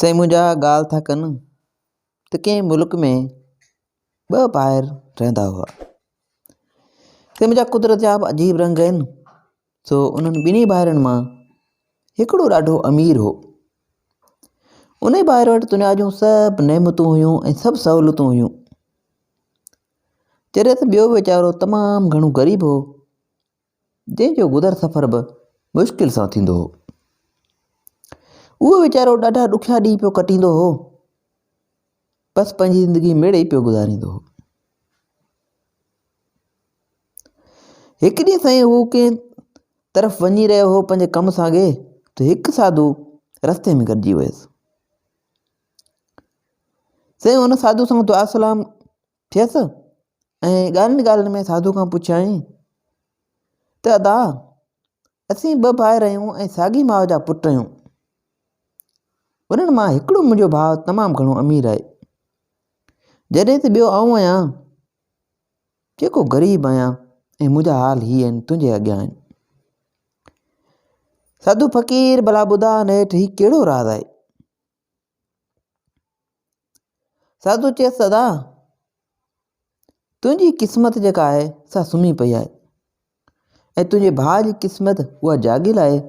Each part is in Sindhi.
سائين منهنجا ڳالهه ٿا ڪن ته ڪنهن ملڪ ۾ ٻه ڀائر رهندا هئا. سائين منهنجا قدرت جا به عجيب رنگ آهن. سو انهن ٻنهي ڀائرن مان هڪڙو ڏاڍو امير هو. انهي ڀائر وٽ دنيا جون سڀ نعمتون هيون ۽ سڀ سهولتون هيون. جڏهن ته ٻيو ويچارو تمام گهڻو غريب هو، جنهن جو گذر سفر به مشڪل سان ٿيندو هو. اهو ويچارو ڏاڍا ڏکيا ڏينهن پيو ڪٽيندو هو. بس پنهنجي زندگي ميڙي پيو گذاريندو هو. هڪ ڏينهن سائين هو ڪنهن طرف وڃي رهيو هو پنهنجي ڪم سانگي ته هڪ ساڌو رستي ۾ گڏجي ويس. سائين ان ساڌو سان دعا سلام ٿيس ۽ ڳالهين ڳالهين ۾ ساڌو کان پڇيائين ته ادا اسين ٻه ڀائر آهيون ۽ ساڳي ماء جا پٽ آهيون. انهن مان هڪڙو منهنجو ڀاء تمام گهڻو امير آهي جڏهن ته ٻيو آئون آهيان جيڪو غريب آهيان ۽ منهنجا حال هي آهن تنهنجي اڳيان آهن. ساڌو فقير ڀلا ٻڌاء نيٺ هي ڪهڙو راز آهي؟ ساڌو چيس ادا تنهنجي قسمت جيڪا آهي سا سمهي پئي آهي ۽ تنهنجي ڀاء جي قسمت اها جاڳيل آهي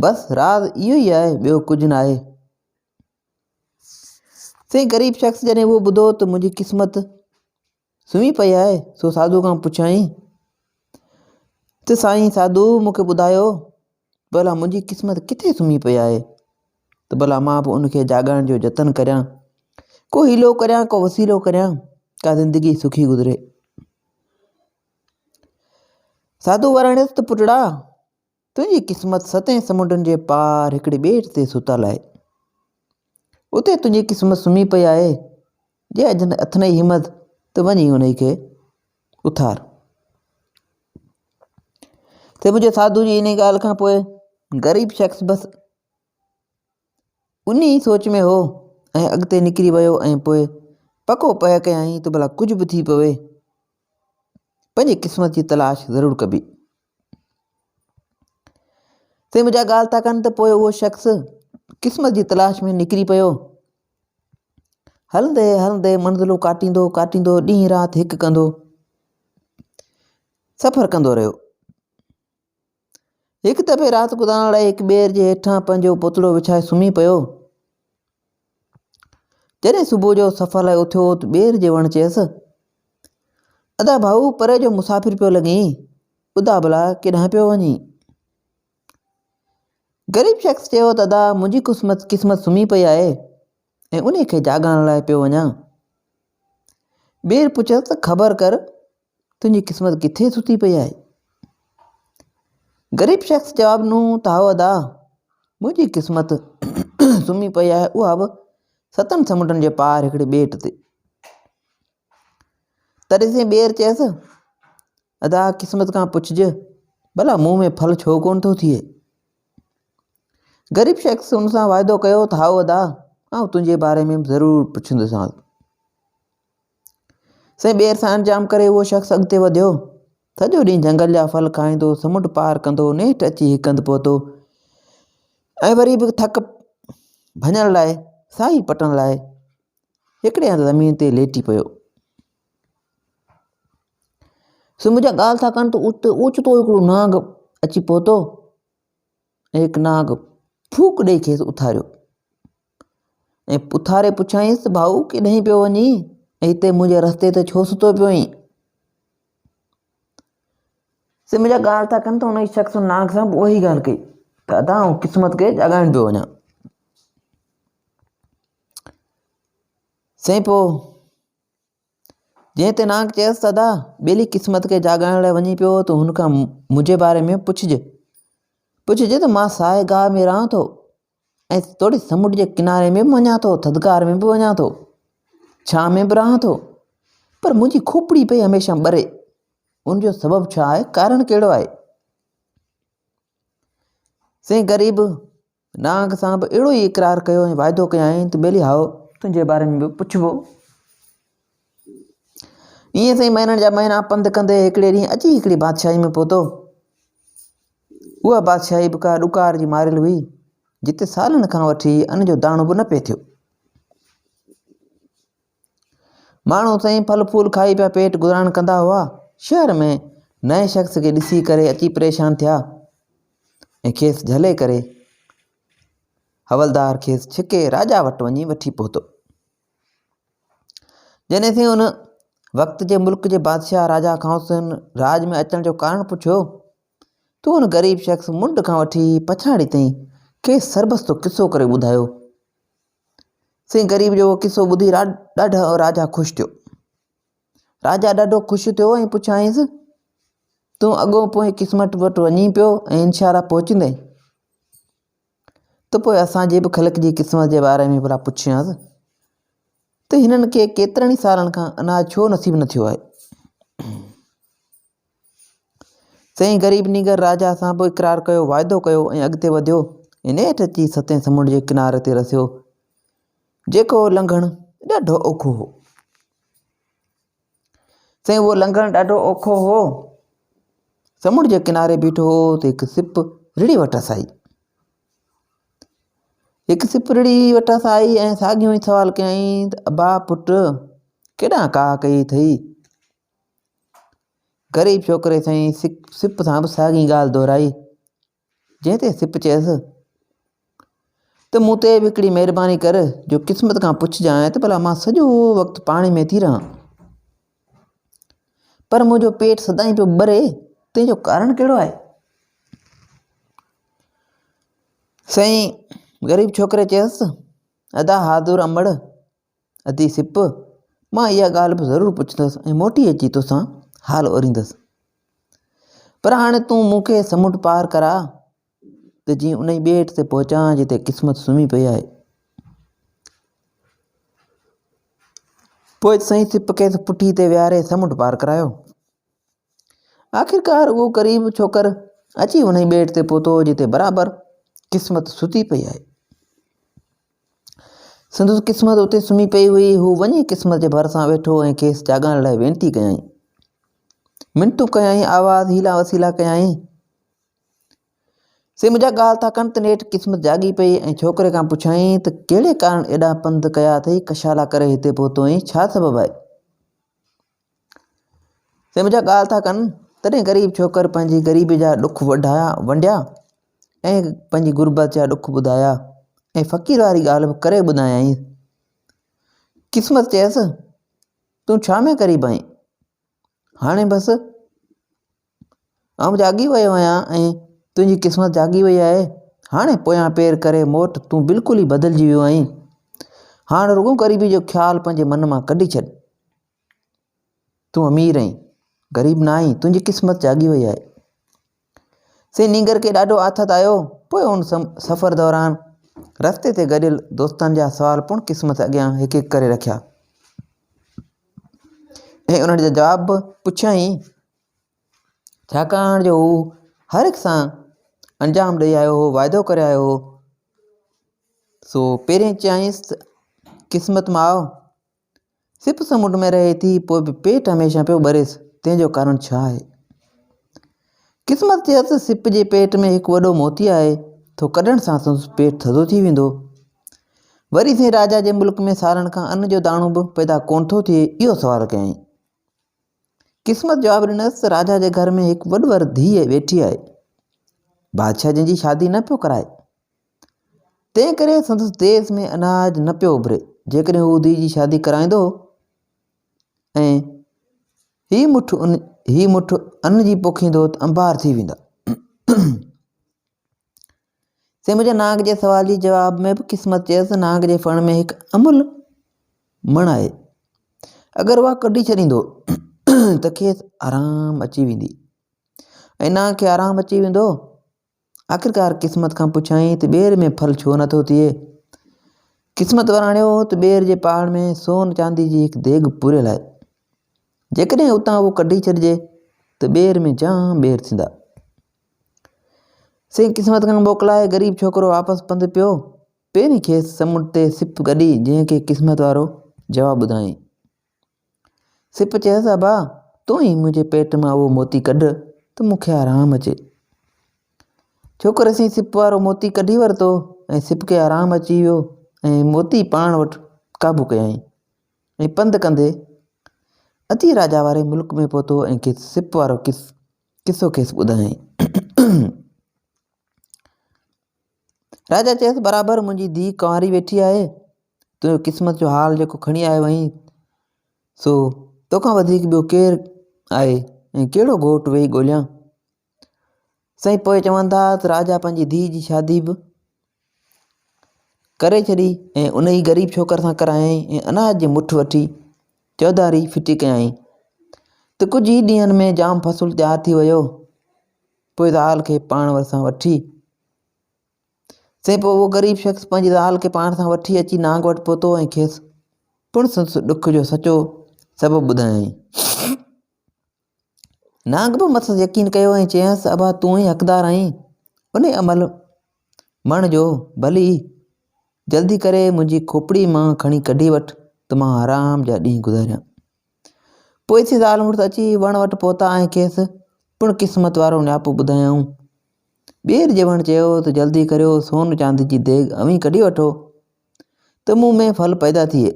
بس راز اهو ئي آهي ٻيو ڪجهه نه آهي سائين غريب شخص جڏهن اهو ٻڌو ته منهنجي قسمت سمهي پئي آهي سو ساڌو کان پڇيائين ته سائين ساڌو مون کي ٻڌايو ڀلا منهنجي قسمت ڪٿي سمهي پئي آهي ته ڀلا مان به ان کي جاڳائڻ جو جتن ڪريان ڪو حيلو ڪريان ڪو وسيلو ڪريان ڪا زندگي سکي گذري ساڌو وراڻيس ته پٽڙا تنهنجي قسمت ستين سمنڊن جي پار هڪڙي ٻيٽ تي ستل آهي. اتي تنهنجي قسمت سمهي پئي آهي. جي اٿنئي همت ته وڃي انهي کي اٿار. ته منهنجي ساڌو جي انهي ڳالهه کان پوء غريب شخص بس انهي سوچ ۾ هو ۽ اڳتي نڪري ويو ۽ پوء پڪو پهه ڪيائين ته ڀلا ڪجهه به ٿي پوي پنهنجي قسمت جي تلاش ضرور ڪبي. سي منهنجا ڳالهه ٿا ڪن ته پوء اهو شخص قسمت جي تلاش ۾ نڪري پيو. هلندي هلندي منزلون ڪاٽيندو ڪاٽيندو ڏينهن رات هڪ ڪندو سفر ڪندو رهيو. هڪ دفعي رات گذارڻ لاء هڪ ٻير جي هيٺان پنهنجو پوتڙو وڇائي سمهي پيو. جڏهن صبح جو سفر لاء اٿيو ته ٻير جي وڻ چيس، ادا ڀائو پري جو مسافر پيو لڳين، ٻڌاء ڀلا ڪيڏانهن پيو وڃين؟ غريب شخص چيو ته ادا منهنجي قسمت قسمت سمهي پئي آهي ۽ انهي کي جاڳائڻ لاء پيو وڃان. ٻير پڇيس ته خبر ڪر تنهنجي قسمت ڪٿي ستي پئي آهي؟ غريب شخص جواب ڏنو ته هائو ادا منهنجي قسمت سمهي پئي آهي اها به ستن سمنڊن جي پار هڪڙي ٻيٽ تي. تڏهن سائين ٻير چيس، ادا قسمت کان پڇج، ڀلا مون ۾ ڦل ڇو ڪونه ٿو ٿئي؟ غريب شخص ان سان واعدو ڪيو ته هائو ادا، آئون تنهنجي باري ۾ به ضرور پڇندوسانس. سائين ٻير سان انجام ڪري اهو شخص اڳتي وڌيو. سڄو ڏينهن جهنگل جا ڦل کائيندو، سمنڊ پار ڪندو، نيٺ اچي هڪ هنڌ پهتو ۽ وري به ٿڪ ڀڃڻ لاء، ساهي پٽڻ لاء هڪڙي هنڌ زمين تي ليٽي پيو. سو منهنجا ڳالهه ٿا ڪن ته اتي اوچتو هڪڙو نانگ اچي پهتو ۽ هڪ نانگ ڦوڪ ڏئي کيس اٿاريو ۽ اٿاري پڇيائينس ته ڀائو ڪيڏانهن پيو وڃين ۽ هتي منهنجي رستي تي ڇو ستو پيو آهين؟ سي منهنجا ڳالهه ٿا ڪن ته ان شخص نانگ سان به اها ئي ڳالهه ڪئي ته ادا آئون قسمت کي جاڳائڻ پيو وڃان. سائين پوء جنهن تي نانگ چيس ته ادا ٻيلي قسمت کي جاڳائڻ لاء وڃي پيو ته هن کان منهنجي باري ۾ پڇج پڇج ته مان سائي گاهه ۾ رهان ٿو ۽ توڙي سمنڊ جي ڪناري ۾ به وڃان ٿو ٿڌڪار ۾ به وڃان ٿو ڇانء ۾ به رهان ٿو پر منهنجي کوپڙي پئي هميشه ٻري ان جو سبب ڇا آهي ڪارڻ ڪهڙو آهي سائين غريب نانگ سان به اهڙو ئي اقرار ڪيو ۽ واعدو ڪيائين ته ٻيلي هائو تنهنجي باري ۾ به پڇبو. ائين سائين مهينن جا مهينا پنڌ ڪندي هڪڙي ڏينهن اچي هڪڙي بادشاهي ۾ پهتو. اها بادشاهي به ڪا ڏڪار جي ماريل هئي. جتي سالن کان وٺي ان جو داڻو به نه پئي ٿيو. ماڻهو سائين ڦل ڦول کائي پيا پيٽ گذران ڪندا هئا. شهر ۾ نئين شخص کي ڏسي ڪري اچي پريشان ٿيا ۽ کيس جهلي ڪري حولدار کيس ڇڪي راجا وٽ وڃي وٺي پهتو. جڏهن سائين ان وقت جي ملڪ جي بادشاهه راجا کانئس راڄ ۾ اچڻ جو ڪارڻ پڇيو ته ان غريب شخص منڍ کان وٺي پڇاڙي تائين کيس سربستو قصو ڪري ٻڌايو. سائين غريب جو اهو قصو ٻڌي ڏاڍو راجا خوش ٿيو. راجا ڏاڍو خوش ٿيو ۽ پڇيائينس، تون اڳو پوء قسمت وٽ وڃين پيو ۽ انشاء الله پهچندين ته پوء اسان جي به خلق جي قسمت جي باري ۾ ڀلا پڇيانس ته هنن کي ڪيترن ئي سالن کان اناج ڇو نصيب نه ٿيو آهي. سائين غريب نينگر راجا سان به اقرار ڪيو، واعدو ڪيو ۽ اڳتي وڌيو ۽ نيٺ اچي ستين سمنڊ جي ڪناري تي رسيو، جيڪو لنگهڻ ڏاڍو اوکو هو. سائين اهو لنگهڻ ڏاڍو اوکو هو. سمنڊ جي ڪناري بيٺو هو ته هڪ سپ رڙي وٽس آئي. هڪ سپ رڙي وٽس آئي ۽ ساڳيو ئي سوال ڪيائين ته ابا پٽ ڪيڏانهن ڪاهه ڪئي اٿئي؟ غريب ڇوڪري سائين سپ سان به ساڳي ڳالهه دهرائي، جنهن تي سپ چيس ته مون تي به هڪڙي مهرباني ڪر جو قسمت کان پڇجانء ته ڀلا مان سڄو وقت پاڻي ۾ ٿي رهان پر منهنجو پيٽ سدائين پيو ٻري تنهن جو ڪارڻ ڪهڙو آهي؟ سائين غريب ڇوڪري چيس ادا حاضر امڙ ادي سپ، مان اها ڳالهه به ضرور پڇندس ۽ موٽي اچي توسان حال اوريندس. پر هاڻي تون مون کي سمنڊ پار ڪراء ته جيئن انهي ٻيٽ تي پهچان جتي قسمت سمهي پئي آهي. پوء سائين سپ کيس پٺي تي ويهاري سمنڊ پار ڪرايو. آخرڪار اهو غريب ڇوڪر اچي انهي ٻيٽ تي پهتو جتي برابر قسمت ستي پئي آهي. سندس قسمت اتي سمهي پئي هئي. هو وڃي قسمت جي ڀرسان ويٺو ۽ کيس جاڳائڻ لاء وينتي ڪيائين. منتون ڪيائين، آواز حيلا وسيلا ڪيائين. سي منهنجا ڳالهه ٿا ڪن ته نيٺ قسمت جاڳي پئي ۽ ڇوڪري کان پڇيائين ته ڪهڙي ڪارڻ ايڏا پنڌ ڪيا اٿئي، ڪشالا ڪري هتي پهتو آهين، ڇا سبب آهي؟ سي منهنجا ڳالهه ٿا ڪن، تڏهن غريب ڇوڪر پنهنجي غريبي جا ڏک وڍايا ونڊيا ۽ پنهنجي غربت جا ڏک ٻڌايا ۽ فقير واري ڳالهه به ڪري ٻڌايائين. قسمت چيس، تون ڇا ۾ غريب آهين؟ هاڻي بس آئون جاڳي ويو آهيان ۽ تنهنجي قسمت جاڳي وئي آهي. هاڻي پويان پير ڪري موٽ، تون بلڪل ئي بدلجي ويو آهين. هاڻ رڳو غريبي جو خيال پنهنجي من مان ڪڍي ڇڏ. تون امير آهين، غريب نه آهين، تنهنجي قسمت جاڳي وئي آهي. سي نينگر کي ڏاڍو آٿت آيو، پوء ان سفر دوران رستي تي گڏيل دوستن جا سوال پڻ قسمت اڳيان هڪ هڪ ڪري رکيا ۽ انهن جا جواب به پڇيائين، ڇاڪاڻ جو هو هر هڪ سان انجام ڏئي آيو هو، واعدو ڪري آيو هو. سو پهرين چيائينس ته قسمت ماء! سپ سمنڊ ۾ رهي ٿي پوء به پيٽ هميشه پيو ٻريس تنهن جو ڪارڻ ڇا آهي؟ قسمت چيس ته سپ جي پيٽ ۾ هڪ وڏو موتي آهي ٿو ڪڍڻ سان سندس پيٽ ٿڌو ٿي ويندو. وري سائين راجا جي ملڪ ۾ سالن کان ان جو داڻو به پيدا ڪونه ٿو ٿئي اهو سوال ڪيائين. قسمت جواب ڏنس ته راجا جي گهر ۾ هڪ وڏ ور ڌيء ويٺي آهي. بادشاهه جنهن جي شادي نه پيو ڪرائي. تنهن ڪري سندس ديس ۾ اناج نه پيو اڀري. جيڪڏهن هو ڌيء جي شادي ڪرائيندو ۽ هي مٺ ان هي مٺ ان جي پوکيندو ته انبار ٿي ويندا. سي منهنجا نانگ جي سوال جي جواب ۾ به قسمت چيس ته نانگ جي ڦڻ ۾ هڪ املهه مڻ آهي. اگر اها ڪڍي ڇڏيندو ته کيس آرام اچي ويندي ۽ نانگ کي آرام اچي ويندو آخرڪار قسمت کان پڇيائين ته ٻير ۾ ڦل ڇو نٿو ٿئي؟ قسمت وراڻيو ته ٻير جي پاڙ ۾ سون چاندي جي هڪ ديڳ پوريل آهي. جيڪڏهن اتان اهو ڪڍي ڇڏجي ته ٻير ۾ جام ٻير ٿيندا. سائين قسمت کان موڪلائي غريب ڇوڪرو واپس پنڌ پيو. پهرين کيس سمنڊ تي سپ گڏي جنهن کي قسمت وارو جواب ٻڌايائين. سپ چيس، ابا، تون ئي منهنجي پيٽ مان اهو موتي ڪڍ ته مون کي آرام اچي. ڇوڪر سين سپ وارو موتي ڪڍي ورتو ۽ سپ کي آرام اچي ويو ۽ موتي پاڻ وٽ قابو ڪيائين ۽ پنڌ ڪندي اچي راجا واري ملڪ ۾ پهتو ۽ کيس سپ وارو قصو کيس ٻڌايائين. راجا چيس برابر منهنجي ڌيء ڪنواري ويٺي آهي تنهنجو قسمت جو حال جيڪو کڻي آيو آهين سو توکان وڌيڪ ٻيو ڪير آهي ۽ ڪهڙو گهوٽ ويهي ڳوليان سائين پوء چون ٿا ته راجا پنهنجي ڌيء جي شادي به ڪري ڇڏي ۽ ان ئي غريب ڇوڪر سان ڪرايائين ۽ اناج جي مٺ وٺي چوڌاري ڦٽي ڪيائين ته ڪجهه ئي ڏينهن ۾ جام فصل تيار ٿي ويو پوء زال کي پاڻ سان وٺي سائين پوء اهو غريب شخص پنهنجي زال کي پاڻ سان وٺي اچي نانگ وٽ پهتو ۽ کيس پڻ سندس ڏک جو سچو سبب ٻڌايائين. نانگ به مٿس يقين ڪيو ۽ چيائينس ابا تون ئي حقدار آهين انهي عمل مڻ جو ڀلي جلدي ڪري منهنجي کوپڙي مان کڻي ڪڍي وٺ ته مان آرام جا ڏينهن گذاريان. پوء سي زال مڙس اچي وڻ وٽ پهتا ۽ کيس پڻ قسمت وارو نياپو ٻڌايائون. ٻير جي وڻ چيو ته جلدي ڪريو سون چاندي جي ديڳ اوهين ڪڍي وٺو ته مون ۾ ڦل پيدا ٿئي.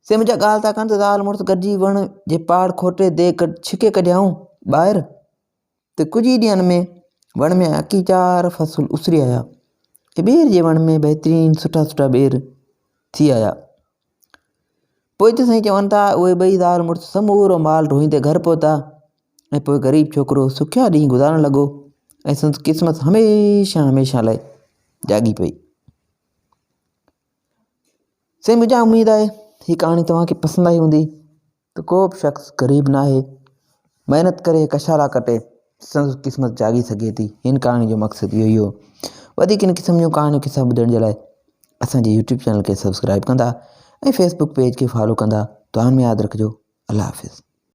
سي منهنجا ڳالهه ٿا ڪن ته زال مڙس گڏجي وڻ جي پاڙ کوٽي ديڳ ڇڪي ڪڍيائون ٻاهر ته ڪجهه ئي ڏينهن ۾ وڻ ۾ اڪيچار فصل اسري آيا ۽ ٻير جي وڻ ۾ بهترين سٺا سٺا ٻير ٿي آيا پوء ته سائين چون ٿا اهي ٻئي زال مڙس سمورو مال ڍوئيندي گهر پهتا ۽ پوء غريب ڇوڪرو سکيا ڏينهن گذارڻ لڳو ۽ سندس قسمت هميشه هميشه لاء جاڳي پئي. سائين منهنجا اميد آهي هي ڪهاڻي توهان کي پسند آئي هوندي ته ڪو به شخص غريب نه آهي محنت ڪري ڪشالا ڪٽي سندس قسمت جاڳي سگهي ٿي هن ڪهاڻي جو مقصد اهو ئي هو وڌيڪ ان قسم جون ڪهاڻيون قصا ٻڌڻ جي لاء اسانجي يوٽيوب چينل کي سبسڪرائب ڪندا ۽ فيسبوڪ پيج کي فالو ڪندا دعائن ۾ ياد رکجو الله حافظ.